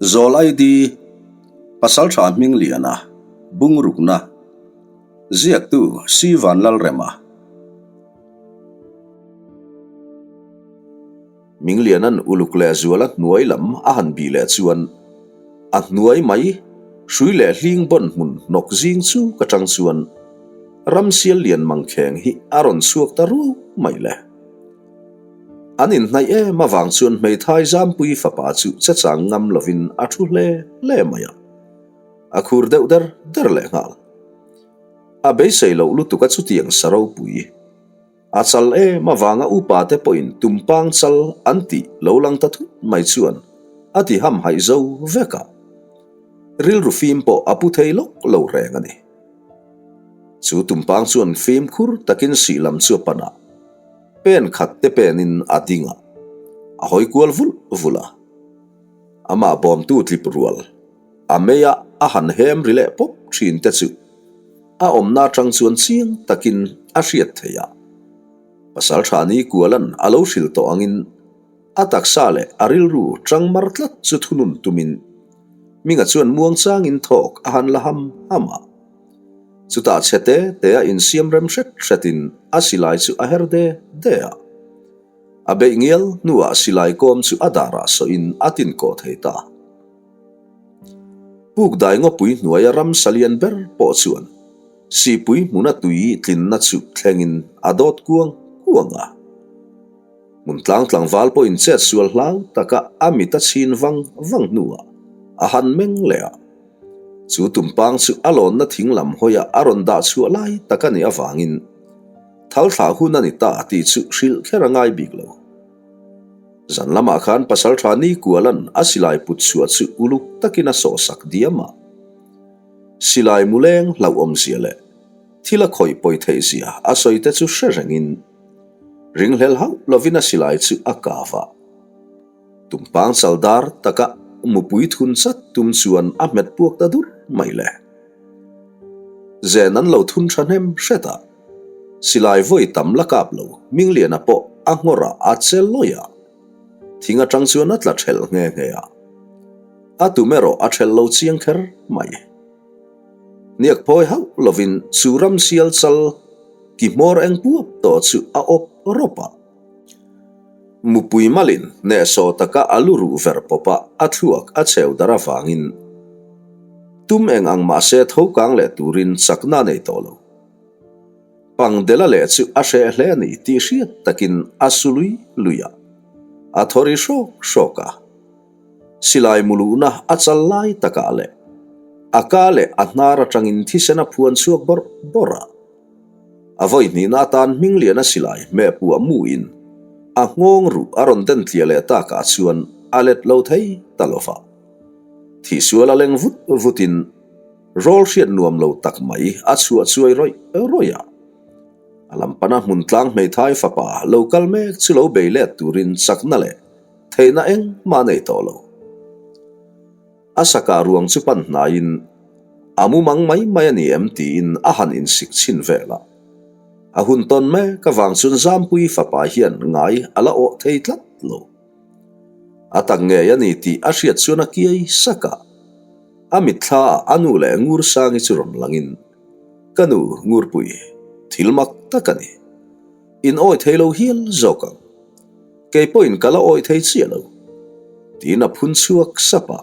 Zawl ID, Pasaltha Hmingliana, Bungrukna, Ziaktu Si Vanlalrema. Mingliana'n uluk leh zuala hnuai lam a han bih leh chuan a hnuai mai hrui leh hling bawn hmun hnawk zing chu ka tang chuan ramsial lian mangkheng hi a rawn chhuak ta ruau mai le. An inhnaih em avang chuan hmeithai Zampui fapa chu che chang ngam lovin a thu hle hle mai a, a khur deuh der der leh nghal. A beisei loh lutuk a chutiang sa ropui. A chal em avanga upa te pawhin tumpang chal an tih lo lang ta thut mai chuan a ti hamhaih zo vek a, rilru fim pawh a pu thei lawk lo reng a ni. Chu tumpang chuan fimkhur takin sih lam chu a pan a. Pen khat te penin a ding a, a hawi kual vulh vulh a. Amah bawmtu tlip rual, a meia a han hem ri leh pawp thin te chu a awmna atang chuan chiang takin a hriat theih a. Pasal tha ni kualan a lo hrilh tawh angin a taksa leh a rilru tang mar tlat chu thunun tumin Minga chuan muangchangin thawk a han la ham ham a. Chutah chhe te te a insiam rem hret hretin a silai chu a her de de a. A beih ngial hnuah silai kawm chu a darah sawhin a tin kawh thei ta. Puk dai ngawpui hnuaia ram salian ber pawh chuan sipui hmuna tui tlinna chu thlengin a dawt kuang kuang a. Hmun tlang tlangval pawhin chet sual hlau taka a mit a chhin vang vang hnuah a han meng leh a. Chu tumpang chu a lawnna thing lam hawiah a rawn dah chhuah lai tak a nih avangin thal thlah hun a ni ta tih chu hrilh kher a ngai bik lo. Zan lamah khan Pasaltha Nikualan a silai put chhuah chu uluk takin a sawhsak diam a. Silai muleng hlauhawmzia leh thil a khawih pawi theihzia a sawi te chu hre rengin ringhlel hauh lovin a silai chu a kav a. Tumpang chaldar taka mupui thun chat tum chuan a hmet puak ta dur mai le. Zen an lo thun tha hnem hret a, silai vawi tam la kap lo Mingliana pawh a nghawrah a che lawih a, thing atang chuan a tla thelh nghe nghe a. A tum erawh a thelh lo chiang kher mai. Hniak phawi hauh lovin chu ram sial chal ki hmawr eng puap tawh chu a awp rawp a. Mupui malin hnehsawh taka a lu ruh ver pawp a, a thluak a cheu dar avangin tum eng ang mahse tho kang leh turin chakna a nei tawh lo. Pangdela leh chu a hreh hle a ni tih hriat takin a su lui lui a, a thaw ri hrawk hrawk a. Silai muluhna a chal lai takah leh a ka leh a hnar atangin thisen a phuan chhuak bawrh bawrh a. A vawi hnihna atan Hmingliana silai hmehpuah mu in a nghawng ruh a rawn den tliah leh takah chuan a let lo thei ta lo va. Thihsual a leng vut vut in rawl hriat nuam lo tak mai a chhuah chuai rawih rawih a. A lam pana hmun tlang hmeithai fapa lo kal mek chu lo bei let turin chakna leh theihna engmah a nei tawh lo. A sakah ruang chu pan hnaiin a mumang mai mai a ni em tiin a han insik chhin vel a. A hun tawn mek avang chuan Zampui fapa hian ngai a la awh thei tlat lo. A tak ngei a ni tih a hriat chuan a kiai sak a. A mitthla ah a nu leh Ngursangi chu rawn langin, Ka nu Ngurpui, thil mak tak a ni. In awi thei lo hial zawk ang. Kei pawhin ka la awi thei chiah lo, tiin a phun chhuak sap a.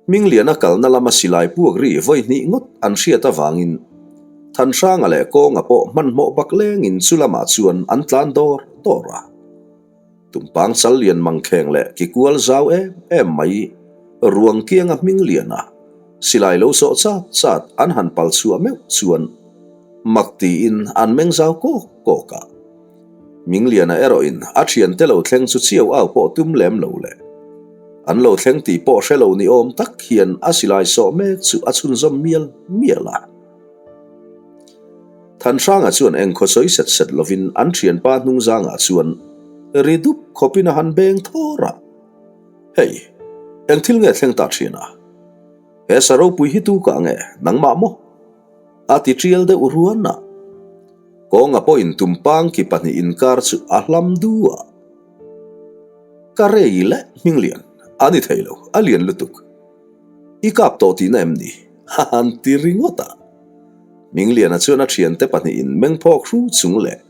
Hmingliana kalna lama silai puak ri vawi hnih ngawt an hriat avangin Thanhranga leh Kawnga pawh hmanhmawh bak lengin chu lamah chuan an tlan dawr dawr a. Tumpang chal lian mangkheng leh ki kual zau em em mai ruang kianga Hmingliana silai lo sawh chat chat an han pal chhuah meuh chuan mak tiin an meng zau kawk kawk a. Mingliana erawhin a thiante lo thleng chu chiau au pawh tum lem lo le. An lo thleng tih pawh hre lo ni awm tak hian a silai sawh mek chu a chhunzawm mial mial a. Thanhranga chuan engkhaw sawi set set lovin an thianpa hnungzangah chuan ri dup khawpin a han beng thawr a. Hei, eng thil nge thleng ta thin a? He sa ropui hi tu kah nge nangmah maw? A ti tial deuh ruan a. Kawnga pawhin tumpang ki pahnih inkar chu a hlam du a. Ka rei leh Hminglian, A ni thei lo, a lian lutuk. I kap tawh tihna em ni? A han ti ringawt a. Mingliana chuan a thiante pahnihin mengphawk hru chung leh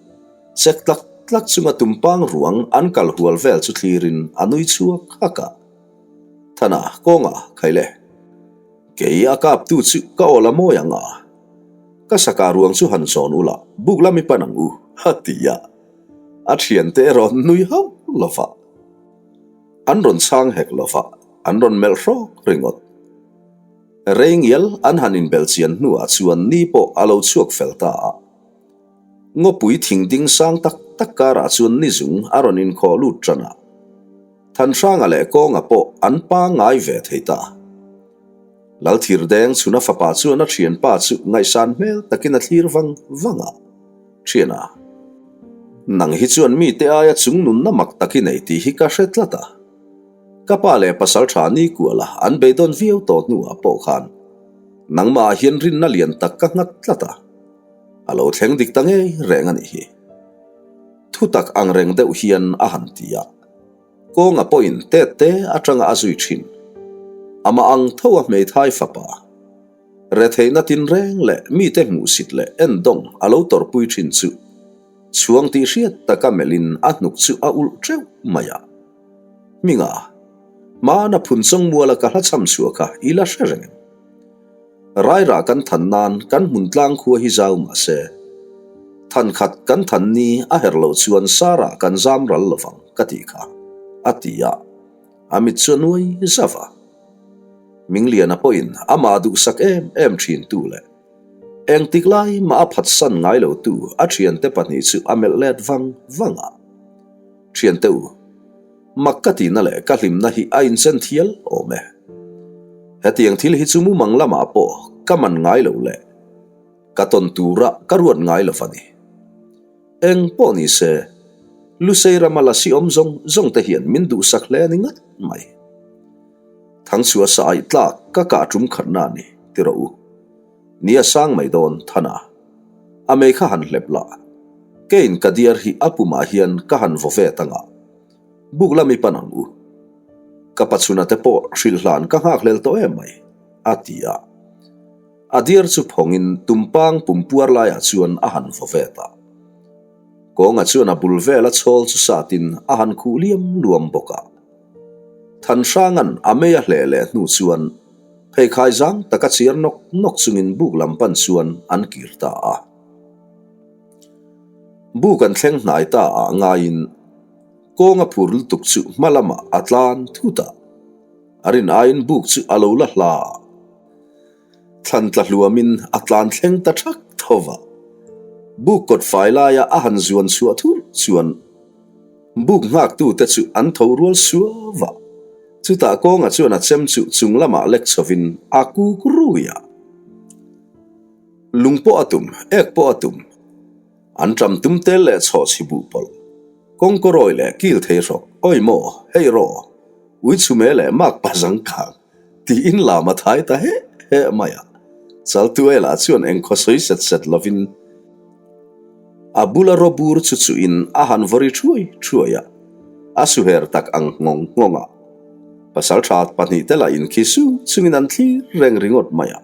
chek tlak tlak chunga tumpang ruang an kal hual vel chu thlirin a nui chhuak hak a. Thana, kawnga, khai le. Kei a kaptu chu ka aw la mawi ang a. Ka saka ruang chu han zawn ula, buk lam i pan ang u, a ti a. A thiante erawh nui hauh lo va. An rawn chhang hek lo va, an rawn melh hrawk ringawt. Rei ngial an han inbelh chian hnuah chuan ni pawh a lo chhuak fel ta a. Ngawpui thing ding sang tak tak karah chuan ni zung a rawn inkhawh lut tan a. Thanhranga leh Kawnga pawh an pangngai ve thei ta. Lalthirdeng chhuna fapa chuan a thianpa chu ngaihsan hmel takin a thlir vang vang a. Thiana, nang hi chuan mite aia chung nunna mak tak i nei tih hi ka hre tlat a. Ka pa leh pasal tha ni kuala an beidawn viau tawh hnuah pawh khan nangmah ah hian rinna lian tak ka nghat tlat a. A lo thleng dik ta ngei reng a nih hi. Thutak ang reng deuh hian a han ti a. Kawnga pawhin tet te atanga a zui thin. Amah ang tho a hmeithai fapa. Retheihna tinreng leh mite hmuhsit leh endawng a lo tawrhpui thin chu chhuang tih hriat taka melhin a hnuk chu a ulh teuh mai a. Hminga, hmana phunchawng muala ka hla chham chhuah kha i la hre reng em? Rairah kan than nan kan hmun tlang khua hi zau mah se, than khat kan than ni a herh loh chuan Sarah kan zam ral lo vang ka tih kha, a ti a, a mit chu a nuai zauh a. Mingliana pawhin amah duhsak em em thin tu leh engtik lai mah a phatsan ngai lo tu a thiante pahnih chu a melh let vang vang a. Thiante u, mak ka tihna leh ka hlimna hi a inchen thial awm e. Hetiang thil hi chu mumang lamah pawh ka man ngai lo leh ka tawn tura ka ruat ngai lo va ni. Eng pawh ni se, Lusei rama lasi awm zawng zawng te hian min duhsak hle a ni ngat mai. Thangchhuah sa aih tlak ka kah tum khatna a ni, ti rawh u. Ni a sang mai dawn Thana. A mei kha han hlep la. Keiin ka diar hi a pumah hian ka han vaw ve tang a. Buk lam i pan ang u. Ka pachhuna te pawh hrilh hlan ka nghak hlel tawh em mai, a ti a. A diar chu phawngin tumpang pumpuar laiah chuan a han vaw ve ta. Kawnga chuan a bul vela chhawl chu satin a han khuh liam luam bawk a. Thanhranga'n a mei a hleh leh hnu chuan Pheikhai zang taka chiar nawk nawk chungin buk lam pan chuan an kir ta a. Buk an thleng hnai ta ah ngaiin kawng a phur lutuk chu hma lamah a tlan thut a, a rin aiin buk chu a lo la hla a. Thlan tla hluamin a tlan thleng ta thak tho va. Buk kawt fai laia a han zuan chhuah thur chuan buk nghaktute chu an tho rual suau va. Chutah kawnga chuan a chem chu chung lamah lek chhovin a kuk rui a. Lung pawh a tum, ek pawh a tum. An ṭam tum tel leh chhaw chhi buh pawlh. Kawngkawrawi leh kil thei hrawk, awi maw, hei rawh, ui chhume leh mak pa zang kang, tiin lam a thai ta heh heh mai a. Chaltuaila chuan engkhaw sawi set set lovin, A bula rawbur chu chuhin a han vawri thuai thuai a, a suher tak ang nghawng nghawng a. Pasaltha pahnihte lah inkhi su chungin an thlir reng ringawt mai a.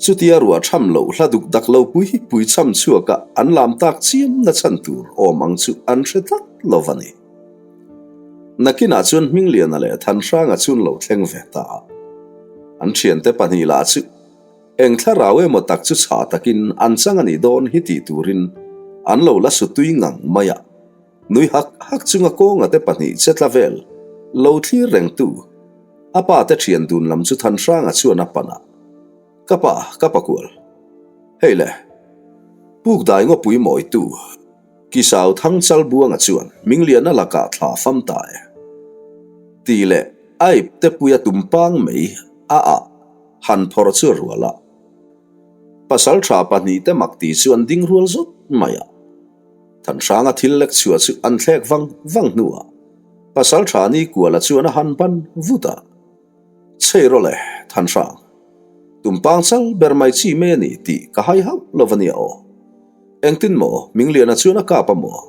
Chutia ruah tham loh hla duk dak lo pui pui cham chhuak a an lam tak chiam na chhan tur awm ang chu an hre tlat lo va ni. Nakinah chuan Hmingliana leh Thanhranga chu an lo thleng ve ta a. An thiante pahnih lah chu Eng thlarau emaw tak chu chhah takin an chang a nih dawn hi tih turin an lo la su tui ngang mai a. Nui hak hak chunga kawnga te pahnih che tla vel lo thlir rengtu a pa te thian dun lam chu Thanhranga chuan a pan a, Ka pa, ka pakual. Hei le, puk dai ngawpui mawitu Kisau Thangchal Buanga chuan Mingliana lakah thla fam ta e. Tih leh Aip te puia tumpang mai a ah. Han phawrh chu a rual a. Pasal tha pahnihte mak ti chu an ding rual zawt mai a. Thanhranga thil lek chhuah chu an thlek vang vang hnuah Pasal tha ni kuala chuan a han ban vut a. Chhei rawh le, Thanhrang. Tumpang chal ber mai chi mai a ni tih ka hai hauh lo va nia aw. Engtin maw Mingliana chuan a kap a maw?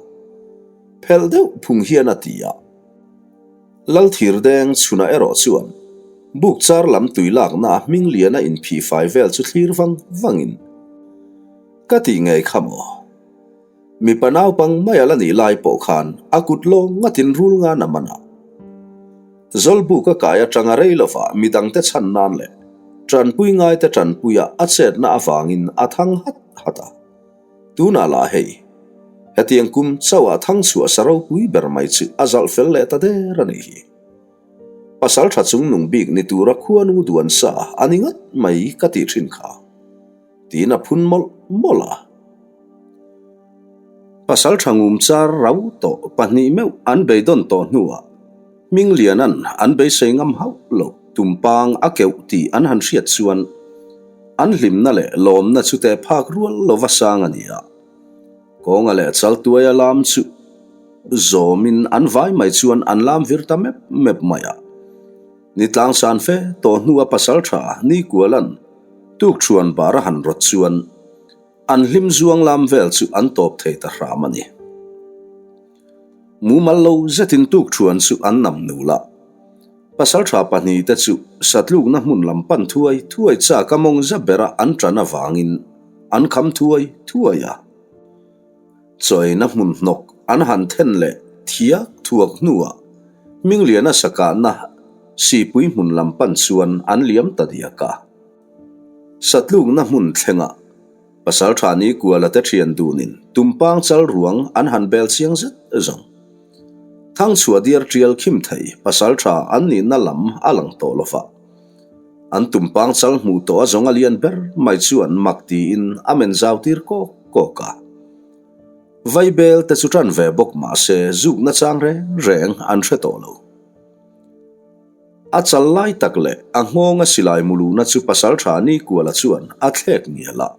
Phelh deuh phung hian a ti a. Lalthirdeng chhunah erawh chuan buk char lam tui lakna a hming liana inphih fai vel chu thlir vang vangin, Ka tih ngei kha maw? Mipa naupang mai a la nih lai pawh khan a kut lawng ngatin rul ngan a man a. Zawlbuk a kai atanga rei lovah midangte chhan nan leh tanpui ngaite tanpuia a chetna avangin a thang hat hat a. Tunah lah hei, hetiang kum chauhah thang chhuah sa ropui ber mai chu a zalh fel leh ta der a nih hi. Pasal tha chungnung bik ni tura khuanu duan sa a ni ngat mai ka tih thin kha. Tiin a phun mawlh mawlh a. Pasal tha ngum char rau tawh pahnih meuh an beidawn tawh hnuah Hmingliana'n an beisei ngam hauh loh tumpang a keuh tih an han hriat chuan an hlimna leh lawmna chu teh phak rual lova sang a ni a. Kawnga leh Chaltuaia lam chu zawmin an vai mai chuan an lam vir ta mep mep mai a. Ni tlangsan fe tawh hnua pasal tha Nikuala'n tukṭhuan bar a han rawt chuan an hlim zuang lam vel chu an tawp thei ta hram a ni. Mumal lo zetin tukṭhuan chu an nam nul a, pasal tha pahnihte chu satlukna hmun lam pan thuai thuai chak a mawng za bera an ṭan avangin an kham thuai thuai a. Chawina hmun hnawk an han then leh thiak thuak hnuah Hmingliana sakahna sipui hmun lam pan chuan an liam ta diak a. Satlukna hmun thlengah Pasaltha Nikuala te thian dunin tumpang chal ruang an han bel chiang zet zawng. Thangchhuah diar tial khim thei Pasaltha an nihna lam a lang tawh lo va. An tumpang chal hmuh tawh a zawng a lian ber mai chuan mak tiin a men zau tir kawk kawk a. Vaibel te chu tan ve bawk mah se zukna chang reng reng an hre tawh lo. A chal lai tak leh a nghawnga silai muluhna chu pasaltha Nikuala chuan a thlek ngial a.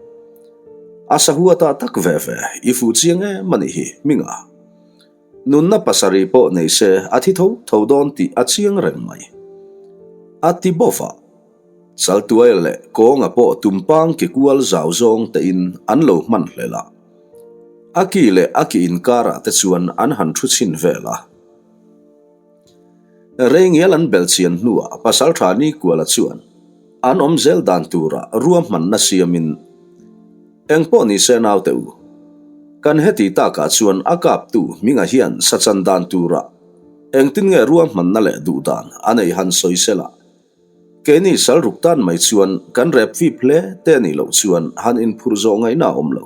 A sahuatah tak ve ve i fuh chiang em a nih hi Hminga. Nunna pasarih pawh nei se a thi tho tho dawn tih a chiang reng mai. A ti bawk a, Chaltuaia leh Kawnga pawh tumpang ki kual zau zawng tein an lo hman hlel a. A ki leh a ki inkarah te chuan an han thu chhin vel a. Reingial an belh chian hnuah Pasaltha Nikuala chuan an awm zel dan turah ruahmanna siamin, Engpawh ni se naute u, kan heti takah chuan a kaptu Hminga hian sachan dan turah engtin nge ruahmanna leh duhdan a nei han sawi sela, Keini sal ruk tan mai chuan kan rep fip hle te a nih loh chuan han inphurh zawh ngaihna a awm lo.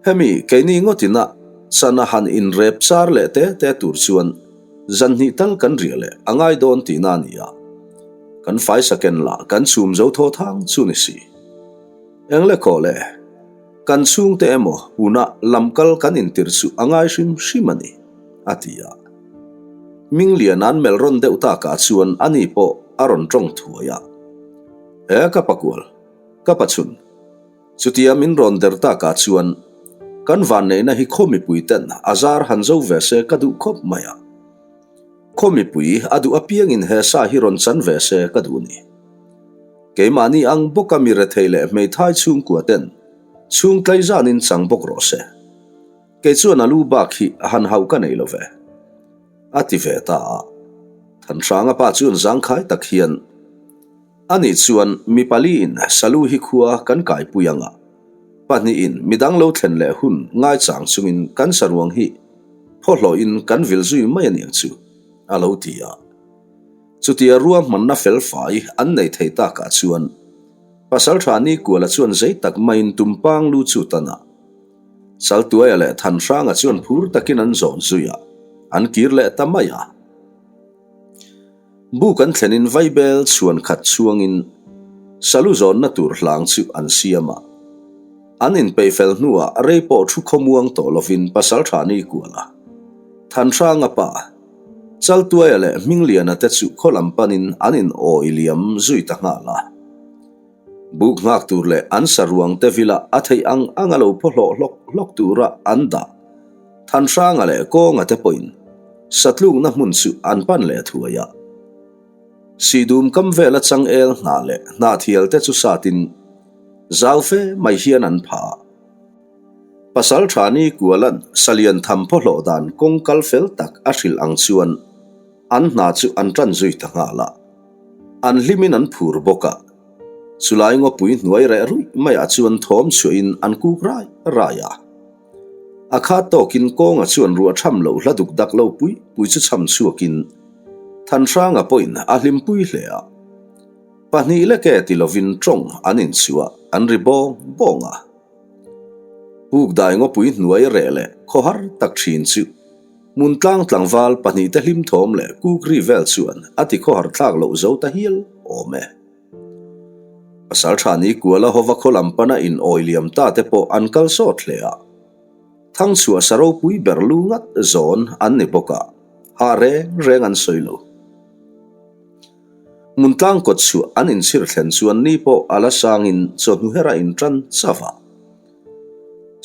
Hemi keini ngawtin a chana han inrep char leh te te tur chuan zan hnih tal kan riah leh a ngai dawn tihna a ni a, kan faisa ken lah kan chhum zo thaw thang chu ni si. Engle khaw le, kan chhungte emaw hunah lamkal kan intir chu a ngai hrim hrim a ni, a ti a. Minglian an melh rawn deuh takah chuan ani pawh a rawn tawng thuai a. He ka pakual, ka pachhun. Chutia min rawn der takah chuan kan vanneihna hi khaw mipui ten a zar han zo ve se ka duh khawp mai a. Khaw mipui a duh apiangin he sa hi rawn chan ve se ka duh ni. Keimahni ang bawka mi rethei leh hmeithai chhungkua ten chhung tlai zanin chang bawk rawh se. Kei chuan a lu bak hi a han hauh ka nei lo ve. A ti ve ta a. Thanhranga pa chuan zangkhai tak hian, Ani chuan mi paliin Salu hi khua kan kaipui ang a, pahnihin midang lo thlen leh hun ngaichang chungin kan saruang hi phawhlawhin kan vil zui mai a niang chu, a lo ti a. Chutia ruahmanna felfai an nei thei takah chuan Pasaltha Nikuala chuan zei tak maiin tumpang lu chu tan a. Chaltuaia leh Thanhranga chuan phur takin an zawn zui a, an kir leh ta mai a. Buk an thlenin Vaibel chhuan khat chhuangin Salu zawnna tur hlang chu an siam a. An inpeih fel hnuah rei pawh thu khawmuang tawh lovin Pasaltha Nikuala, Thanhranga pa, Chaltuaia leh Hmingliana te chu khaw lam panin an in awi liam zui ta nghal a. Buk nghak tur leh an saruang te vila a theih ang ang a lo phaw hlawh hlawk hlawk tura an dah Thanhranga leh Kawnga te pawhin satlukna hmun chu an pan leh thuai a. Sihdum kam vela changel hnah leh hnahthial te chu satin zau fe mai hian an pha a. Pasal Thani Kualan Salian tham phaw hlawh dan kawng kal fel tak a hrilh ang chuan. An hna chu an ṭan zui ta nghal a. An hlimin an phur bawk a. Chulai ngawpui hnuai reh ruih maiah chuan thawm chhuahin an kuk rai rai a. A khat tawkin kawnga chuan ruah ṭham loh hla duk dak lo pui pui chu cham chhuakin Thanhranga pawhin a hlimpui hle a. Pahnih lek e ti lovin ṭawng an inchhuah an ri bawng bawng a. Pukdai ngawpui hnuai reh leh khawhar tak ṭhin chu Hmuntlang tlangval pahnihte hlim thawm leh kuk ri vel chuan a ti khawhar thlak loh zo ta hial awm e. Pasalṭha ni kuala hova khaw lam pana in awi liam ta te pawh an kal sawt hle a. Thangchhuah sa ropui ber lu ngat zawn an ni bawk a, hah reng reng an sawi lo. Hmuntlang kawt chhuah an inchhir thlen chuan ni pawh a la sangin chawhnu her a inṭan chauh a.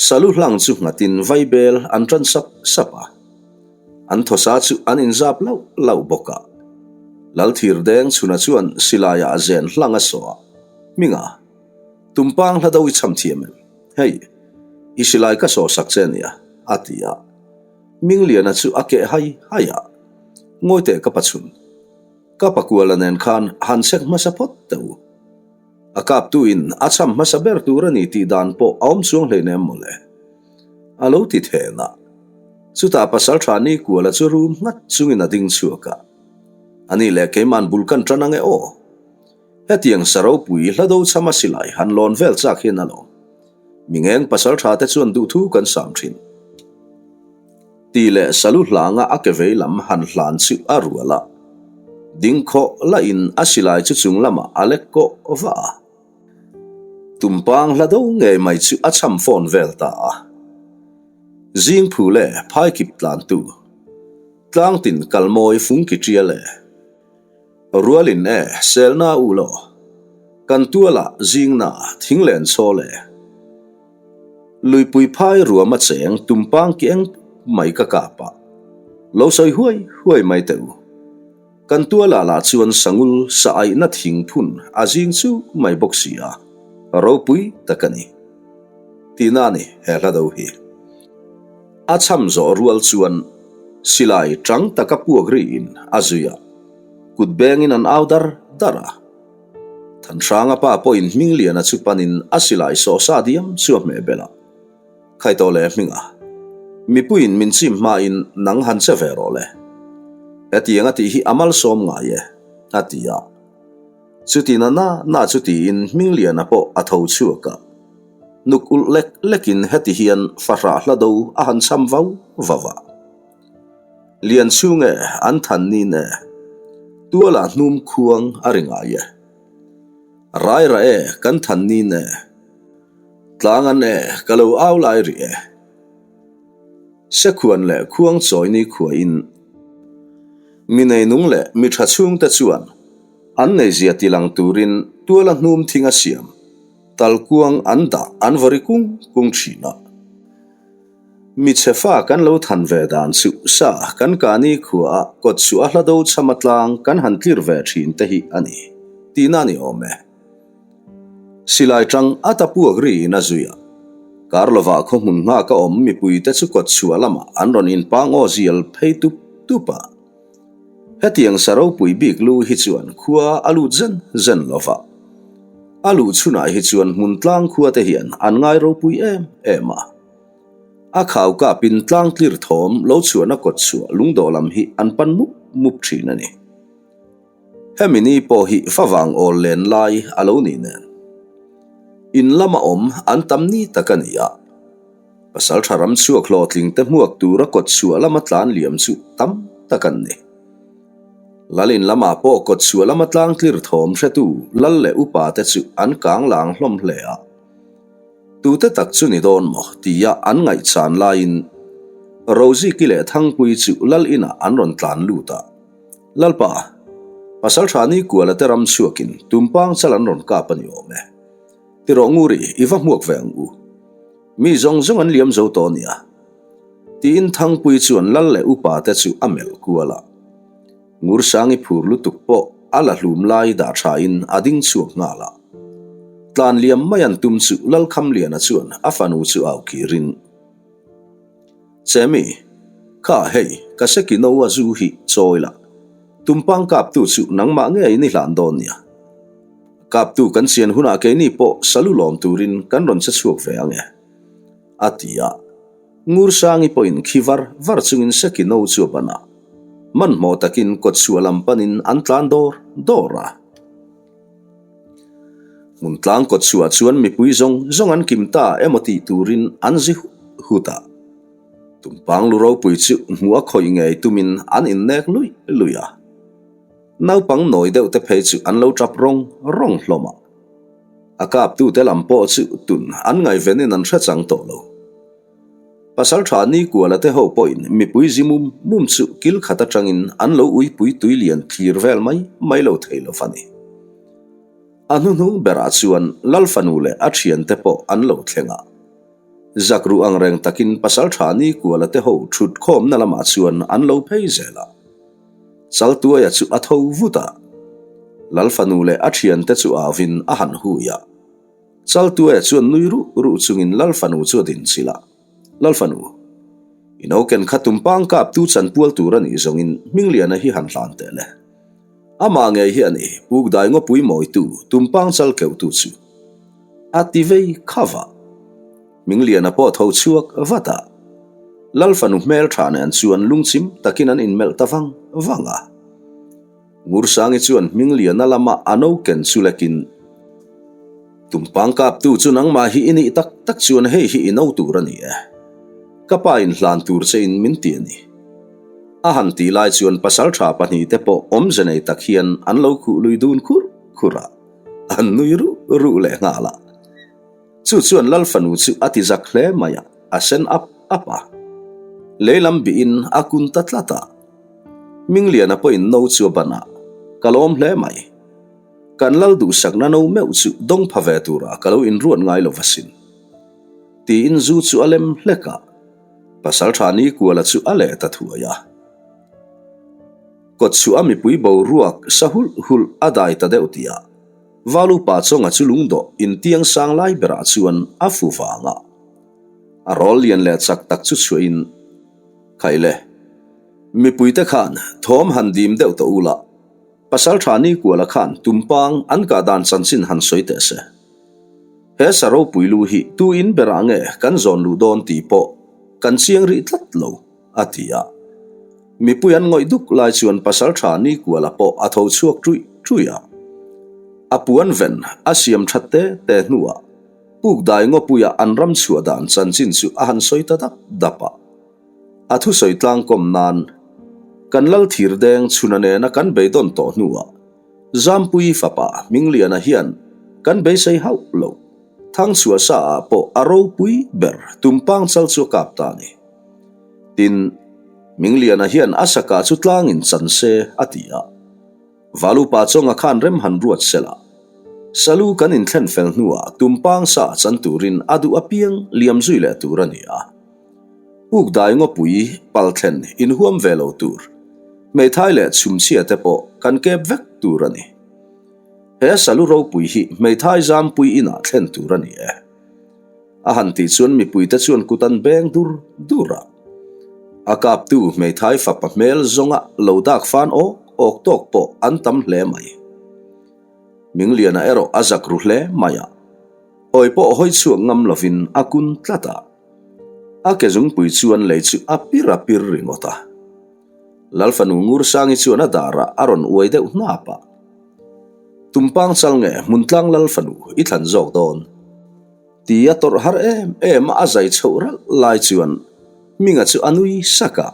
Salu hlang chu nghatin vaibel an tan sap sap a, an thawsa chu an inzap lauh lauh bawk a. Lalthir deng chhuna chuan silaiah a zen hlang a sawh a, Hminga, tumpang hla do i cham thiam em? Hei, i silai ka sawh sak che nia, a ti a. Hmingliana chu a keh hai hai a, Ngawi teh ka pachhun, ka pakuala nen khan han chek hmasa phawt teh u. A kaptuin a cham hmasa ber tur a ni tih dan pawh a awm chuang hleinem mawle. A lo ti then a. Chutah Pasalṭha Nikuala chu rum nghat chungin a ding chhuak a. A ni leh keima'n bul kan ṭan ange aw. Hetiang sa ropui hla do chama silai han lawn vel chak hian a lawm. Mingeng Pasalṭha te chuan duhthu kan sam ṭhin. Tih leh salu hlanga a ke vei lam han hlan chu a rual a. Ding khawh lahin a silai chu chung lamah a lek kawh va a. Tumpang hla do ngei mai chu a cham fawn vel ta a. Zing phu leh phaikip tlantu, tlangtin kalmawi fungki ṭial e. Rualin e, selna u law. Kan tualah zingna thinglen chawl e. Luipui phai ruam a cheng tumpang ki eng mai ka kap a. Lo sawi huai huai mai teh u. Kan tualah lah chuan sangul sa aihna thing phun a zing chu mai bawk si a, ropui tak a ni. Tihna a ni he hla do hi. A cham zawh rual chuan silai tang taka puak riin a zui a, kut bengin an au dar dar a. Thanhranga pa pawhin Hmingliana chu panin a silai sawhsa diam chu a hmeh belh a. Khai tawh leh Hminga, mipuiin min chim hmain nang han che ve rawh le. Hetiang a tih hi a malsawm ngai e, a ti a. Chuti na na na chu tiin Hmingliana pawh a tho chhuak a. Nuk ulh lek lekin heti hian fahrah hla do a han cham vau vau a. Lian chhung e, an than nin e. Tualah hnum khuang a ri ngai e. Rai rah e, kan than nin e. Tlang an e, ka lo au lai rih e. Sekhuan leh khuang chawi ni khuain. Mi neinung leh mi tha chhungte chuan an neizia tilang turin tuala hnum thing a siam, talkuang an dah an vaw ri kung kung thin a. Mi chhe fa kan lo than ve dan chu sa kan kahni khuaah kawt chu a hla do chhama tlang kan han tlir ve thin te hi a ni tihna a ni awm e. Silai tang a ta puak riin a zui a. Kar lovah khaw hmun nghak a awm mipuite chu kawt chhuah lamah an rawn inpang aw zial phei tup tup a. Hetiang sa ropui bik lu hi chuan khua a lut zen zen lo va. A luh chhunah hi chuan hmun tlang khua te hian an ngai ropui em em a. A khau kapin tlang tlir thawm lo chhuahna kawt chhuah lungdawh lam hi an pan mup mup thin a ni. Hemi ni pawh hi favang awl len lai a lo nih nen. In lama awm an tam ni tak a ni a. Pasalṭha ram chhuak hlawhtling te hmuak tura kawt chhuah lama tlan liam chu tam tak an ni. Lalin lamah pawh kawt chhuah lama tlang tlir thawm hretu lal leh upa te chu an kang lang hlawm hle a. Tute tak chu ni dawn maw tia an ngaihchan laiin Roziki leh Thangpuii chu lal inah an rawn tlan lut a. Lalpa, Pasalṭha Nikuala te ram chhuakin tumpang chal an rawn kap a ni awm e. Tirawh Nguri, i va hmuak ve ang u. Mi zawng zawng an liam zo tawh nia. Tiin Thangpui chuan lal leh upa te chu a melh kual a. Ngursangi phur lutuk pawh a la hlum lai dah tha in a ding chhuak nghal a. Tlan liam mai an tum chu Lalkhamliana chuan a fanu chu au kirin. Chemi, kha hei ka seki no a zu hi chawi la. Tumpang kaptu chu nangmah ngeiin i hlan dawn nia. Kaptu kan chian hunah keini pawh salu lawm turin kan rawn che chhuak ve ang e, a ti a. Ngursangi pawhin khi var var chungin Seki no chu a ban a, hmanhmawh takin kawtchhuah lam panin an tlan dawr dawr a. Hmuntlang kawtchhuah chuan mipui zawng zawng an kim ta emaw tih turin an zi hut hut a. Tumpang lu ropui chu hmuh a khawih ngei tumin an innek luih luih a. Naupang nawi deuh te phei chu an lo tap rawng rawng hlawm a. A kaptute lam pawh chu tun an ngaihvenin an hre chang tawh lo. Pasaltha Nikuala te ho pawhin mipui zi mum mum chu kil khat atangin an lo uipui tui lian thlir vel mai mai lo thei lo va ni. A hnuhnung berah chuan Lalfanu leh a thiante pawh an lo thleng a. Zak ruh ang reng takin Pasaltha Nikuala te ho thut khawmna lamah chuan an lo phei zel a. Chaltuaia chu a tho vut a. Lalfanu leh a thiante chu auvin a han hui a. Chaltuaia chuan nui ruh ruh chungin Lalfanu chu a din chilh a, Lalfanu, i noken kha tumpang kap tu chanpual tur a nih zawngin Hmingliana hi han hlan teh le. Amah ngei hi a ni, Pukdai ngawpui mawitu, tumpang chal keuhtu chu. A ti vei khava. Hmingliana pawh tho chhuak vat a. Lalfanu hmeltha nen chuan lungchim takin an inmelh ta vang vang a. Ngursangi chuan Hmingliana lama a no ken chu lekin, Tumpang kaptu chu nangmah hi i nih tak tak chuan hei hi i no tur a ni e. Ka pa in hlan tur che in min ti a ni. A han tih lai chuan pasaltha pahnihte pawh awmze nei tak hian an lo khuh lui dun khur khur a, an nui ruh ruh leh nghal a. Chu chuan Lal fanu chu a ti zak hle mai a, a sen ap ap a. Lei lam bihin a kun ta tlat a. Hmingliana pawhin no chu a ban a, Ka lawm hle mai. Kan Lal duhsakna no meuh chu dawng pha ve turah ka lo inruat ngai lo va sin. Tiin zu chu a lem hlek a, Pasaltha Nikuala chu a leh ta thuai a. Kawtchhuah a mipui boruak sa hulh hulh a dai ta deuh tihah Valupa chawnga chu lungdawh intiang sang lai berah chuan a fu vang a. A rawl lian leh chak tak chu chhuahin, Khaile, mipuite khan thawm han dim deuh tawh ula, Pasaltha Nikuala khan tumpang an kah dan chanchin han sawi teh se. He sa ropui lu hi tu in berah nge kan zawn luh dawn tih pawh kan chiang rih tlat lo. A ti a. Mipui an ngawih duk lai chuan Pasaltha Nikuala pawh a tho chhuak ṭuih ṭuih a. A puan ven a siam ṭhat te te hnuah Pukdai ngawpuia an ram chhuah dan chanchin chu a han sawi ta dap dap a. A thusawi tlangkawm nan kan lal thir deng chhuna nena kan beidawn tawh hnuah Zampuii fapa Hmingliana hian kan beisei hauh lo. Thangchhuah sa ah pawh a ropui ber tumpang chal chu a kap ta a ni. Tin, Mingliana hian a sakah chu tlangin chan se a ti a. Valupa chawnga khan rem han ruat sela. Salu kan inthlen fel hnuah tumpang sa chan turin a duh apiang liam zui leh tur a ni a. Pukdai ngawpui palthlen inhuam ve lo tur, hmeithai leh chhumchhia te pawh kan kep vek tur a ni. He salu ropui hi hmeithai zampui inah thlen tur a ni e. A han tih chuan mipuite chuan kut an beng dur dur a. A kaptu hmeithai fapa hmel zawnga lo dak fan awk awk tawk pawh an tam hle mai. Mingliana erawh a zak ru hle mai a. Hawi pawh hawi chhuak ngam lovin a kun tlat a. A ke zungpui chuan lei chu a pir a pir ringawt a. Lalfanu Ngursangi chuan a darah a rawn uai deuh hnap a. Tumpang chal nge Hmuntlang Lalfanu i thlan zawk dawn? Ti a tawrh har em em a a zai chhoh ralh lai chuan Hminga chu a nui sak a.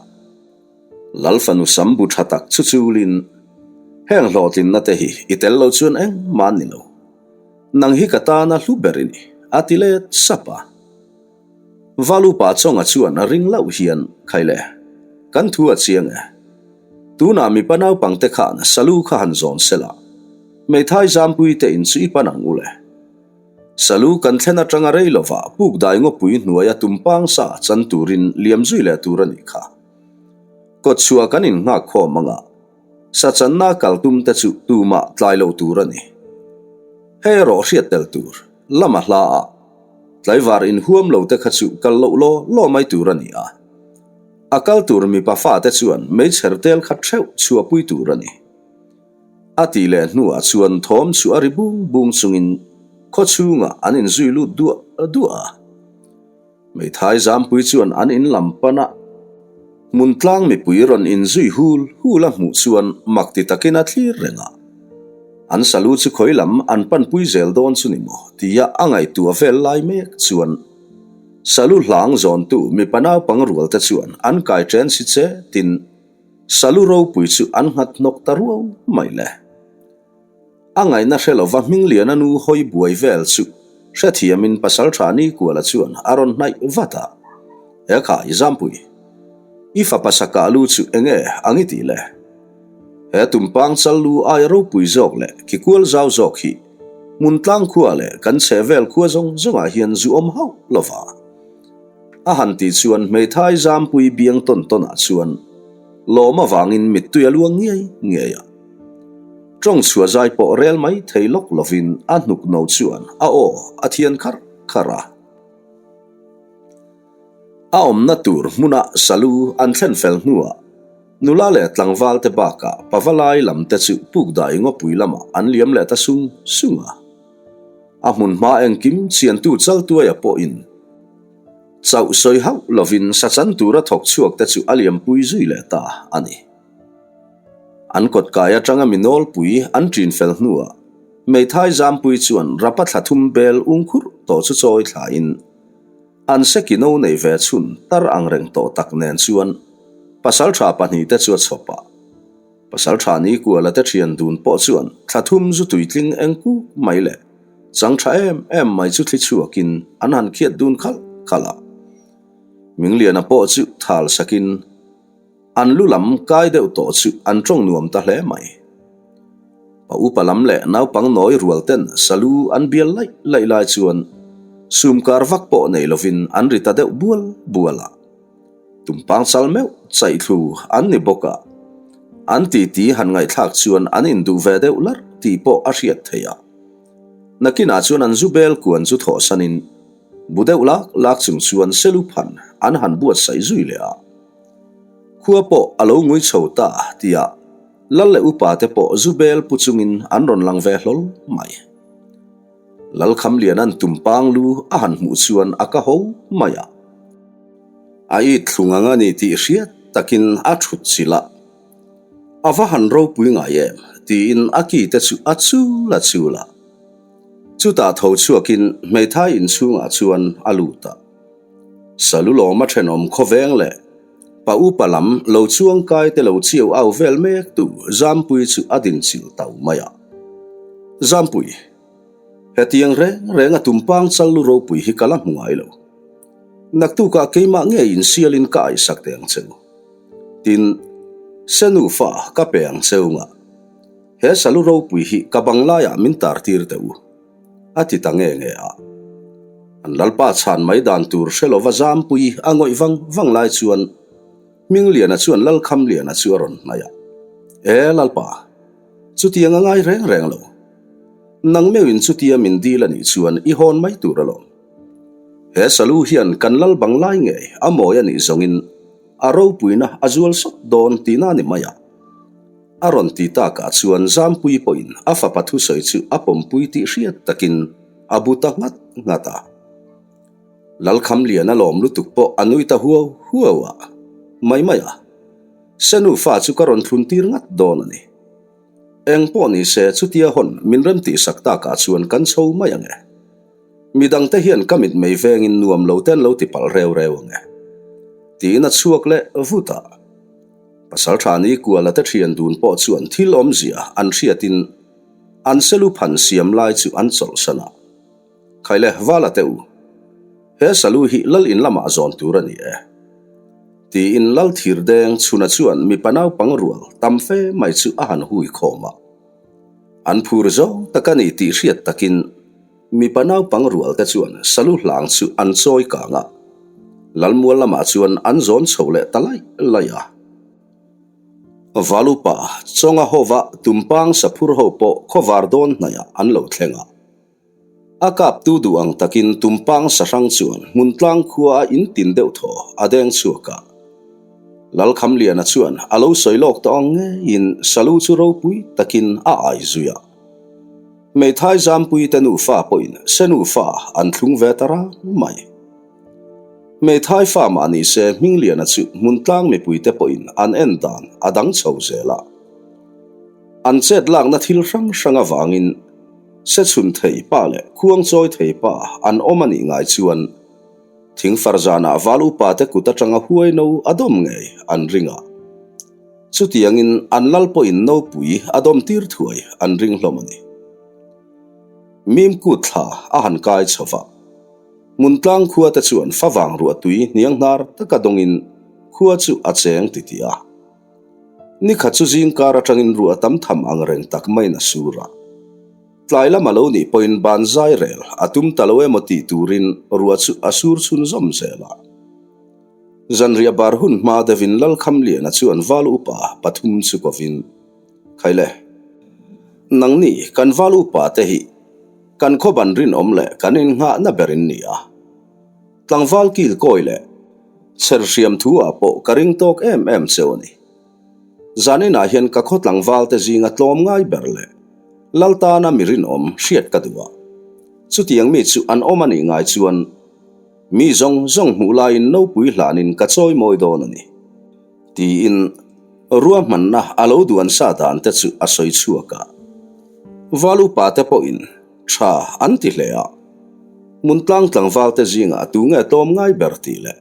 Lalfanu sam bu tha tak chu chulin, Heng hlawhtlinna te hi i tel lo chuan engmah an ni lo. Nang hi ka tana hlu ber i ni, a ti let sap a. Valupa chawnga chuan a ring loh hian, Khaile, kan thu a chiang e. Tunah mipa naupangte khan Salu kha han zawn sela, hmeithai zampui te in chu i pan ang u le. Salu kan thlen atanga rei lovah pukdai ngawpui hnuaia tumpang sa chan turin liam zui leh tur a nih kha. Kawtchhuah kan innghak khawm anga sa channa kal tum te chu tumah tlai lo tur a ni. Hei erawh hriat tel tur, lama hla ah tlaivar inhuam lo te kha chu kal loh law law mai tur a ni a. A kal tur mipa fate chuan meichher tel khat theuh chhuahpui tur a ni. A tih leh hnuah chuan thawm chu a ri bung bung chungin khaw chhungah an inzui lut duah duah a. Hmeithai Zampui chuan an in lam pana hmun tlang mipui rawn inzui hul hul a hmuh chuan mak ti takin a thlir reng a. An salu chu khawi lam an panpui zel dawn chu ni maw tia a ngaihtuah vel lai mek chuan salu hlang zawntu mipa naupang rual te chuan an kai chen si che tin salu ropui chu an nghat hnawk ta ruau mai le. A ngaihna hre lova Hmingliana nu hawi buai vel chu hrethiamin Pasalṭha Nikuala chuan a rawn hnaih vat a, He kha i Zampui, i fapa sakah lu chu enge ang i tih le? He tumpang chal lu aia ropui zawk leh kikual zau zawk hi hmun tlang khua leh kan chheh vel khua zawng zawngah hian zu awm hauh lova. A han tih chuan hmeithai Zampui biang tawn tawnah chuan lawm avangin mittui a luang ngiai ngiai a. Tawng chhuah zai pawh rel mai thei lawk lovin a hnuk no chuan a aw a thian kharh kharh a. A awmna tur hmuna salu an thlen fel hnuah nula leh tlangval te bakah pavalai lam te chu puk dai ngawpui lamah an liam leh ta sung sung a. A hmun hma engkim chiantu Chaltuaia pawhin chauh sawi hauh lovin sachan tura thawk chhuak te chu a liampui zui leh ta a ni. An kawtkai atanga mi nawlpui an ṭin fel hnuah Hmeithai Zampui chuan rapa thla thum bel ung khurh tawh chu chawi thlain an seki no nei ve chhun tar ang reng tawh tak nen chuan pasalṭha pahnihte chu a chhawp a. Pasalṭha Nikuala te ṭhian dun pawh chuan thla thum zu tuitling eng kuk mai leh chang ṭha em em mai chu thli chhuakin an han khiat dun khalh khalh a. Mingliana pawh chu thal sakin. An lu lam kai deuh tawh chu an tawng nuam ta hle mai. Pa upa lam leh naupang nawi rual ten salu an bial laih laih lai chuan sumkar vak pawh nei lovin an ri ta deuh bual bual a. Tumpang chal meuh chaih thlu an ni bawk a, an titi han ngaihthlak chuan an induh ve deuh larh tih pawh a hriat theih a. Nakinah chuan an zu bel kuan chu thawhsanin bu deuh lak lak chung chuan selu phan an han buatsaih zui leh a. Khua pawh a lo ngui chho ta tia Lal leh upa te pawh zu bel pu chungin an rawn lang ve hlawl mai. Lal Khamliana'n tumpang lu a han hmuh chuan a ka ho mai a. A it thlung ang a ni tih hriat takin a thut chilh a. A va han ropui ngai em tiin a ki te chu a chul a chul a. Chutah tho chhuakin hmeithai inchhungah chuan a lut a. Salulawma thenawm khawveng leh pa upa lam lo chuangkai te lo chiau au vel mek tu Zampui chu a din chilh tau mai a. Zampui, hetiang reng reng a tumpang chal lu ropui hi ka la hmu ngai lo. Naktukah keimah ngei insialin ka aihsak teh ang cheu. Tin, Senufa ka pe ang cheu ngah. He salu ropui hi ka banglaiah min tar tir teh u. A ti ta nge nge a. An lalpa chhan mai dan tur hre lova Zampui a ngawih vang vang lai chuan Hmingliana chuan Lalkhamliana chu a rawn hnaih a. E lalpa, chutiang a ngai reng reng lo. Nang meuhin chutia min dil a nih chuan i hawn mai tur alawm. He salu hian kan lal bang lai ngei a mawi a nih zawngin a ropuina a zual sawt dawn tihna a ni mai a. A rawn ti takah chuan Zampui pawhin a fapa thusawi chu a pawmpui tih hriat takin a bu ta nghat nghat a. Lalkhamliana lawm lutuk pawh a nui ta huau huau a, Mai mai a, Senu fa chu ka rawn thlun tir ngat dawn a ni. Eng pawh ni se chutia hawn min rem tihsak takah chuan kan chho mai ang e. Midangte hian ka mitmei vengin nuam lo te an lo ti palh reu reu ang e. Tiin a chhuak leh vut a. Pasalṭha Nikuala te ṭhian dun pawh chuan thil awmzia an hriatin an selu phan siam lai chu an chawlhsan a. Khaile Vala te u, he salu hi lal in lamah zawn tur a ni e. Tiin lal thir deng chhuna chuan mipa naupang rual tam fe mai chu a han hui khawm a. An phur zawng tak a ni tih hriat takin Mipa naupang rual te chuan salu hlang chu an chawi kang a, Lalmual lamah chuan an zawn chho leh ta laih laih a. Valupa Chawnga hova tumpang saphur ho pawh khawvar dawn hnaihah an lo thleng a. A kaptu duh ang takin tumpang sahrang chuan hmun tlang khua a intin deuh thaw a deng chhuak a. Lalkhamliana chuan a lo sawi lawk tawh ang ngeiin Salu chu ropui takin a ai zui a. Hmeithai Zampuite nufa pawhin se nufa an thlung ve ta rang mai. Hmeithai fa mah ni se Hmingliana chu hmuntlang mipuite pawhin an en dan a dang chho zel a. An chet lakna thil hrang hrang avangin se chhun thei pa leh khuang chawi thei pa an awm a nih ngai chuan Thingfar zanah val upate kut atanga huai no a dawm ngei an ring a. Chutiangin an lal pawhin nopui a dawm tir thuai an ring hlawm a ni. Mim kut thla a han kai chho va. Hmuntlang khua te chuan favang ruah tui hniang hnar taka dawngin khua chu a cheng titih a. Nikhat chu zingkar atangin ruah tam tham ang reng tak maiin a sur a. Tlai lam a lo nih pawhin ban zai rel a tum ta lo emaw tih turin ruah chu a sur chhunzawm zel a. Zanriah bar hun hma deuhin Lalkhamliana chuan val upa pathum chu kovin, Khaile, nangni kan val upa te hi kan khaw ban rinawm leh kan innghahna ber in ni a. Tlangval kil kawi leh chher hriam thu ah pawh ka ring tawk em em cheu a ni. Zaninah hian ka khaw tlangvalte zinga tlawm ngai ber leh Lal tana mi rinawm hriat ka duh a. Chutiang mi chu an awm a nih ngai chuan mi zawng zawng hmuh laiin nopui hlanin ka chawi mawi dawn a ni. Tiin ruahmanna a lo duan sa dan te chu a sawi chhuak a. Val upa te pawhin tha an ti hle a. Hmuntlang tlangvalte zingah tunge tlawm ngai ber tih leh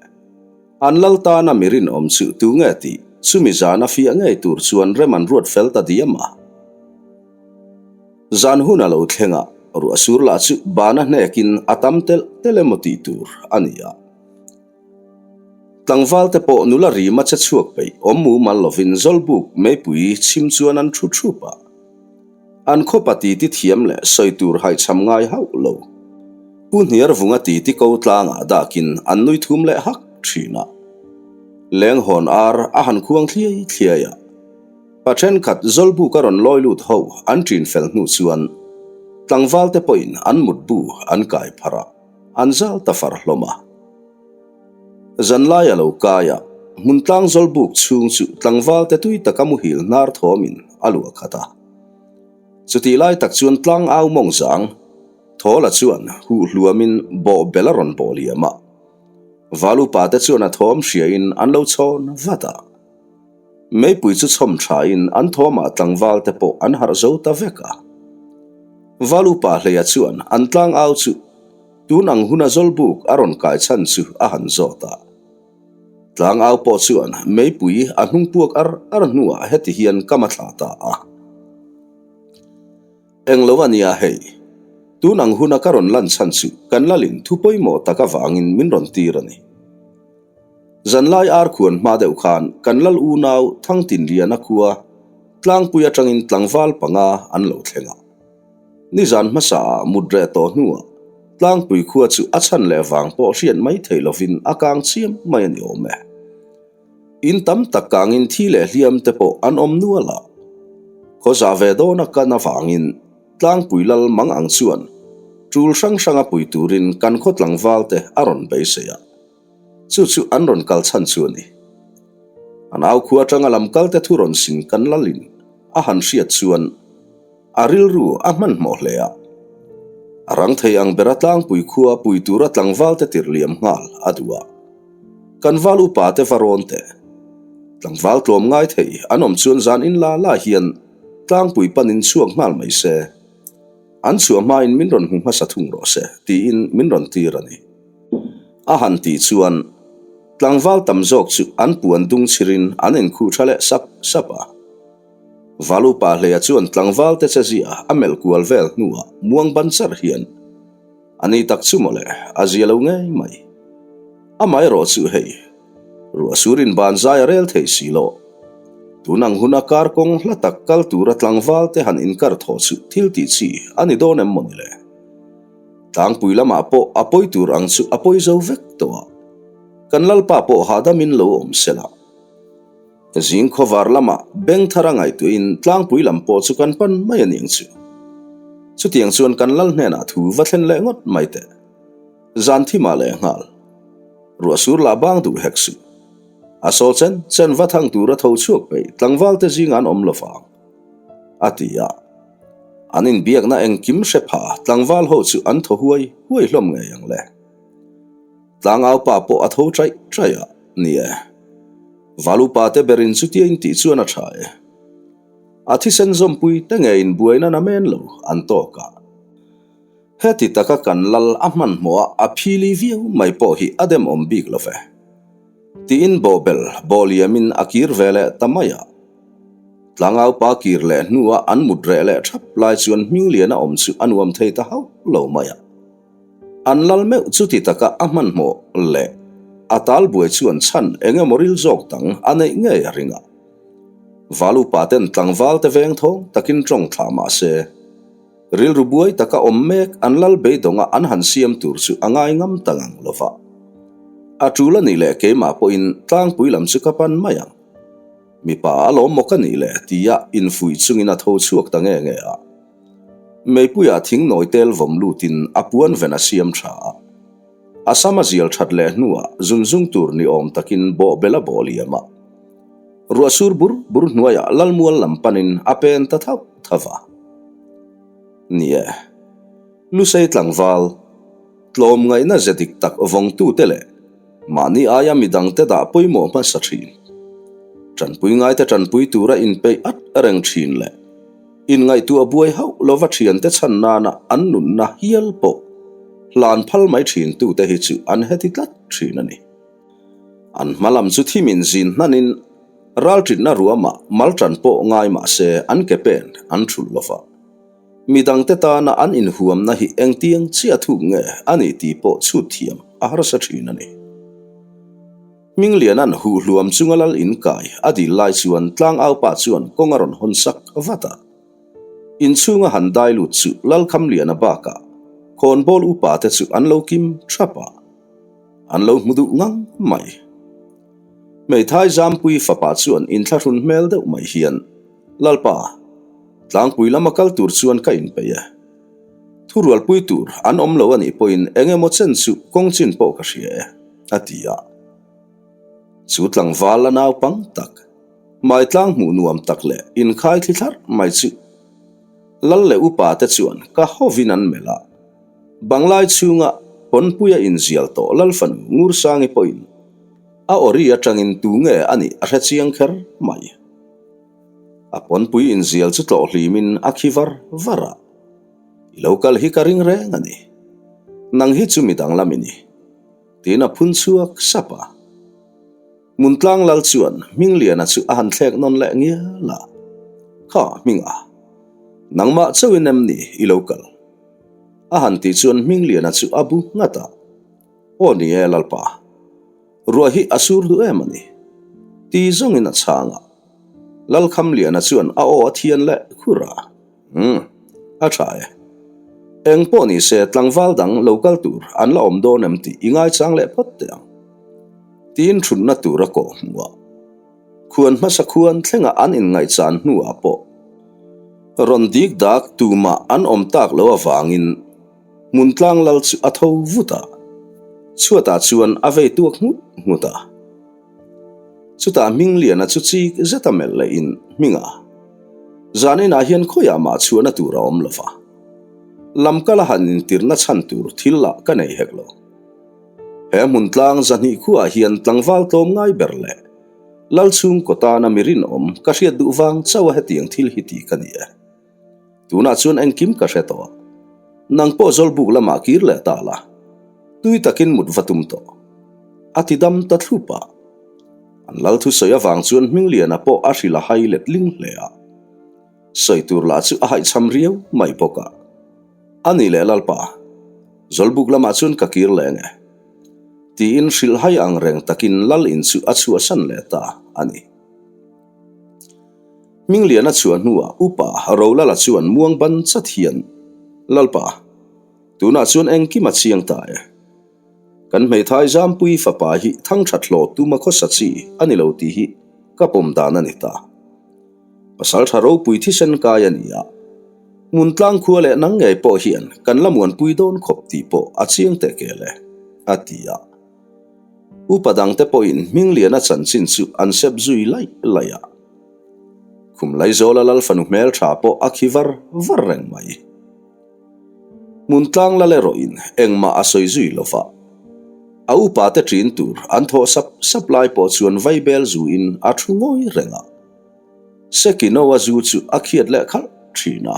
An lal tana mi rinawm chu tu nge tih chumi zan a fiah ngei tur chuan rem an ruat fel ta diam a. Zan hun a lo thleng a, ruah sur lah chu bana hnekin a tam telh telh emaw tih tur a ni a. Tlangval te pawh nula rima che chhuak peih awm mumal lovin Zawlbuk meipui chhim chuan an thu thup a. An khawpa titi thiam leh sawi tur haihchham ngai hauh lo. Pu Hniarvunga titi ko tlangah dakin an nui thum leh hak thin a. Lenghawn ar a han khuang thliai thliai a. Pa thenkhat Zawlbuk a rawn lawi lut ho an ṭin fel hnu chuan tlangval te pawhin an mutbu an kai pharh a, an zal ta far hlawm a. Zanlai a lo kai a, hmuntlang Zawlbuk chhung chu tlangval te tui taka muhil hnar thawmin a luah khat a. Chutih lai tak chuan tlang au mawng zang Thawla chuan huh hluamin bawh bel a rawn bawh liam a. Val upa te chuan a thawm hriain an lo chhawn vat a. Meipui chu chhawm thain an thawmah tlangval te pawh an harh zo ta vek a. Val upa Hleia chuan an tlang au chu Tun ang huna Zawlbuk a rawn kai chhan chu a han zawt a. Tlangau pawh chuan meipui a hnung puak ar ar hnuah heti hian ka ma thlah ta a. Englo a nia hei. Tun ang huna ka rawn lan chhan chu kan lalin thu pawimawh tak avangin min rawn tir a ni. Zanlai ar khuan hma deuh khan kan lal unau Thangtinliana khua tlangpui atangin tlangval panga an lo thleng a. Nizan hmasa ah mut reh tawh hnuah tlangpui khua chu a chhan leh vang pawh hriat mai thei lovin a kang chiam mai a ni awm e. In tam tak kangin thi leh hliam te pawh an awm nual a. Khaw zah ve dawna kan avangin tlangpui lal mang ang chuan tul hrang hranga pui turin kan khaw tlangval te a rawn beisei a. Chu chu an rawn kal chhan chu a ni. An au khua atanga lam kal te thu rawn sin kan lalin a han hriat chuan A rilru a hmanhmawh hle a. A rang thei ang bera tlangpui khua pui tura tlangval te tirh liam nghal a duh a. Kan val upa te va rawn teh. Tlangval tlawm ngai thei an awm chuan zan in la la hian tlangpui panin chhuak nghal mai se. An chhuah hmain min rawn hmu hmasa thung rawh se tiin min rawn tir a ni. A han tih chuan tlangval tam zawk chu an puan dung chhirin an inkhuh tha leh sap sap a. Valupa Hleia chuan tlangval te che zia a melh kual vel hnuah muang ban char hian, A ni tak chu mawle, a zia lo ngei mai. Amaherawh chu hei, ruah surin ban zai a rel thei si lo. Tun ang huna kar kawng hla tak kal tura tlangval te han inkar thawh chu thil tih chi a ni dawn em mawni le? Tlangpui lamah pawh a pawi tur ang chu a pawi zo vek tawh a, kan Lalpa pawh hahdamin lo awm sela. Zing khawvar lamah beng thar a ngaihtuahin tlangpui lam pawh chu kan pan mai a niang chu. Chutiang chuan kan lal hnenah thu va thlen leh ngawt mai teh. Zan thimah leh nghal. Ruah sur lah bang duh hek suh. A saw chen chen va thang tura tho chhuak peih tlangvalte zingah an awm lo vang, a ti a. An inbiakna engkim hre pha tlangval ho chu an thaw huai huai hlawm ngei ang le. Tlangau pa pawh a tho chaih chaih a, ni e. Valupa te berin chutia intih chuan a tha e. A thisen zawmpui te nge inbuaina na men lo an tawk a. Heti taka kan lal a hmanhmawh a a phili viau mai pawh hi a demawm bik lo ve. Tiin bawhbel bawhliamin a kir ve leh ta mai a. Tlangau pa kir leh hnua an mut reh leh thap lai chuan Hmingliana awm chu a nuam thei ta hauh lo mai a. An lal meuh chuti taka a hmanhmawh leh a talbuai chuan chhan eng emaw ril zawk dang a neih ngei a ring a. Val upa ten tlangval te veng thawng takin tawng thlah mah se, rilru buai taka awm mek an lal beidawnga an han siam tur chu a ngai ngam ta ngang lo va. A tul a nih leh keimah pawhin tlangpui lam chu ka pan mai ang. Mipa a lawm maw ka nih le tia infuih chungin a tho chhuak ta nge nge a. Meipuiah thing nawi tel vawm lutin a puan ven a siam tha a. A sam a zial that leh hnuah zunzung tur ni awm takin bawhbel a bawh liam a. Ruah sur bur bur hnuaiah Lalmual lam panin a pen ta thauh thauh a. Ni e, Lusei tlangval, tlawmngaihna ze dik tak vawngtute leh mahni aia midangte dah pawimawh hmasa thin, tanpui ngaite tanpui tura inpeih at reng thin leh inngaihtuah buai hauh lova thiante chhan nana an nunna hial pawh hlan phal mai thintute hi chu an heti tlat thin a ni. An hma lam chu thim in zin hnanin ralṭitna ruamah malṭan pawh ngai mah se an ke pen an ṭhulh lo va. Midangte tana an inhuamna hi engtiang chiah thuk nge a nih tih pawh chhut thiam a harsa ṭhin a ni. Hmingliana'n huh hluam chunga lal inkai a dil lai chuan tlangaupa chuan kawng a rawn hawn sak vat a. Inchhunga han dai lut chu Lalkhamliana bakah khawnbawl upate chu an lo kim ṭhap a. An lo hmu duh ngang mai. Hmeithai Zampui fapa chuan inthlahrun hmel deuh mai hian, Lalpa, tlangpui lama kal tur chuan ka inpeih e. Thurualpui tur an awm lo a nih pawhin eng emaw chen chu kawng chin pawh ka hria e, a ti a. Chu tlangval a naupang tak, hmaitlang hmuh nuam tak leh inkhai thli thlarh mai chu Lal leh upa te chuan ka hovin an melh a. Banglai chhunga Pawnpuia inzial tawh Lalfanu Ngursangi pawhin a awri atangin tu nge a nih a hre chiang kher mai. A pawnpui inzial chu tlawh hlimin a khi var var a, I lo kal hi ka ring reng a ni. Nang hi chu midang lam i ni, tiin a phun chhuak sap a. Hmuntlang lal chuan Hmingliana chu a han thlek nawn leh ngial a, Kha Hminga, nangmah chauhin em ni i lo kal? A han tih chuan Hmingliana chu a bu nghat a, Aw ni e Lalpa, ruah hi a sur duh em a ni? Ti zawngin a chhang a, Lalkhamliana chuan a aw a thian leh khur a. Umm, a tha e. Eng pawh ni se tlangval dang lo kal tur an la awm dawn em tih i ngaichang leh phawt teh ang. Tiin thutna tur a kawh hmu a. Khuan hmasa khuan thlenga an inngaihchan hnuah pawh rawn dik dak tumah an awm tak lo avangin Hmuntlang lal chu a tho vut a, chhuatah chuan a vei tuak nghut nghut a. Chutah Hmingliana chu chik zeta melh lehin, Hminga, zan inah hian khawiah mah chhuahna tur a awm lo va. Lamkala han intirna chhan tur thil lah ka nei hek lo. He hmun tlang zahnih khuaah hian tlangval tlawm ngai ber leh Lal chhungkaw tana mi rinawm ka hriat duh vang chauha hetiang thil hi ti ka ni e. Tunah chuan engkim ka hre tawh. Nang pawh Zawlbuk lamah kir leh ta la. Tui takin mut va tum tawh. A ti dam ta thlup a. An lal thusawi avang chuan Hmingliana pawh a hrilh a hai let ling hle a. Sawi tur lah chu a haihchham riau mai bawk a. A ni leh Lalpa, Zawlbuk lamah chuan ka kir leh nge? Tiin hrilh hai ang reng takin Lal in chu a chhuahsan leh ta a ni. Hmingliana chhuah hnuah Upa Rolala chuan muang ban chat hian, Lalpa, tunah chuan engkim a chiang ta e. Kan hmeithai Zampui fapa hi thangthat hlawh tuma khawsa chi a ni lo tih hi ka pawm dan a ni ta. Pasaltha ropui thisen kai a ni a, Hmuntlang khua leh nang ngei pawh hian kan la muanpui dawn khawp tih pawh a chiang teh kel e, a ti a. Upa dangte pawhin Hmingliana chanchin chu an sep zui laih laih a. Khum Laizawla lal fanu hmeltha pawh a khi var var reng mai. Hmuntlang lal erawhin engmah a sawi zui lo va. A upate ṭin tur an thawh sap sap lai pawh chuan vaibel zuin a ṭhu ngawi reng a. Sekino-a zu chu a khiat leh khalh ṭhin a.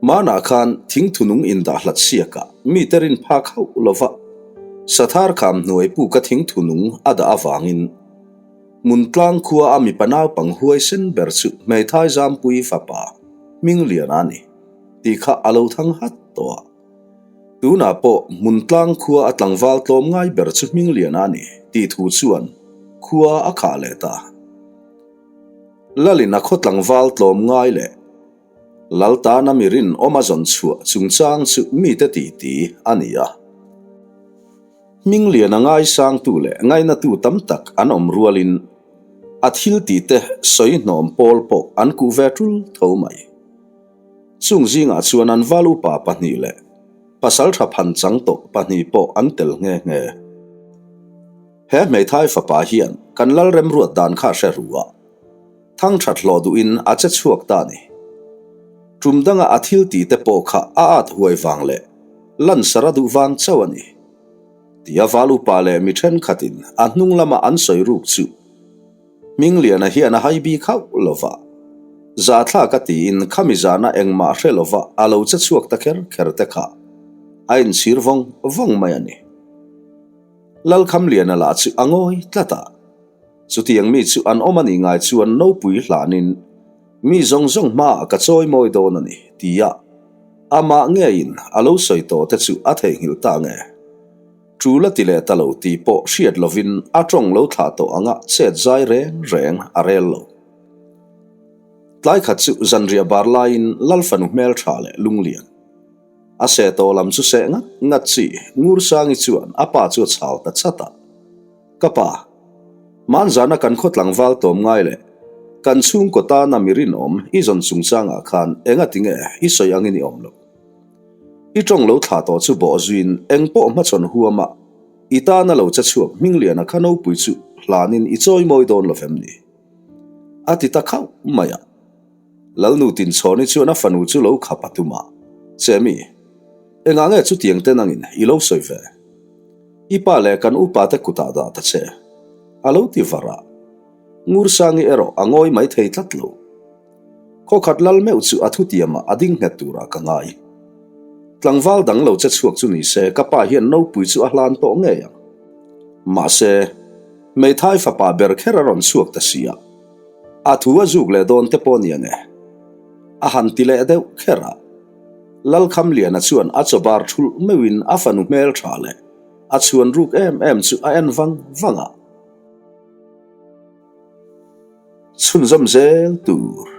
Hmanah khan thingthunung indah hlat siakah mite rin phak hauh lo va, Sathar kham hnuai puka thingthunung a dah avangin Hmuntlang khua a mipa naupang huaisen ber chu hmeithai Zampui fapa Hmingliana a ni tih kha a lo thang hat tawh a. Tunah pawh Hmuntlang khua a tlangval tlawm ngai ber chu Hmingliana a ni tih thu chuan khua a khah leh ta. Lalin a khaw tlangval tlawm ngai leh Lal tana mi rinawm a zawn chhuah chungchang chu mite titi a ni a. Hmingliana ngaisangtu leh ngainatu tam tak an awm rualin a thil tihte sawi hnawm pawl pawh an kuh ve tul tho mai. Chung zingah chuan an val upa pahnih leh pasaltha phanchang tawh pahnih pawh an tel nghe nghe. He hmeithai fapa hian kan lal remruat dan kha hre ru a, thangthat hlawh duhin a che chhuak ta a ni. Tum danga a thil tih te pawh kha a at huai vang leh lansar a duh vang chauh a ni. Tia val upa leh mi thenkhatin a hnung lama an sawi ruk chu Hmingliana hian a hai bik hauh lo va, zahthlak a tiin khami zana engmah hre lo va a lo che chhuak ta kher kher te kha a inchhir vawng vawng mai a ni. Lalkhamliana lah chu a ngawi tlat a, chutiang mi chu an awm a nih ngai chuan nopui hlanin mi zawng zawng hmaah ka chawi mawi dawn a ni tia amah ngeiin a lo sawi tawh te chu a theihnghilh ta nge? Tul a ti leh ta lo tih pawh hriat lovin a tawng lo thlah tawh anga chet zai reng reng a rel lo. Tlai khat chu zanriah bar laiin Lalfanu hmeltha leh lunglian A seh tawh lam chu seh ngat ngat chi Ngursangi chuan a pa chu a chhal ta chat a. Ka pa, hmanzana kan khaw tlangval tawm ngai leh kan chhungkaw tana mi rinawm i zawn chungchangah khan enga tinge i sawi angin i awm loh? I tawng lo thlah tawh chu bawh zuiin eng pawh hmachhawn huama i tana lo che chhuak Hmingliana kha nopui chu hlanin i chawi mawi dawn lo vem ni? A ti ta khauh mai a. Lalnu Tinchhawni chuan a fanu chu lo khap a tum a, Chemi, engah nge chutiang te nangin i lo sawi ve? I pa leh kan upa te kutah dah ta che, a lo ti var a. Ngursangi erawh a ngawi mai thei tlat lo. Khawkhat lal meuh chu a thutiamah a ding nghet turah ka ngai. Tlangval dang lo che chhuak chu ni se ka pa hian nopui chu a hlan tawh ngei ang. Mahse, hmeithai fapa ber kher a rawn chhuak ta si a. A thu a zuk leh dawn te pawh nia nge? A han ti leh deuh kher a. Lalkhamliana chuan a chaw bar thulh meuhin a fanu hmel tha leh a chhuan ruk em em chu a en vang vang a. Chhunzawm zel tur.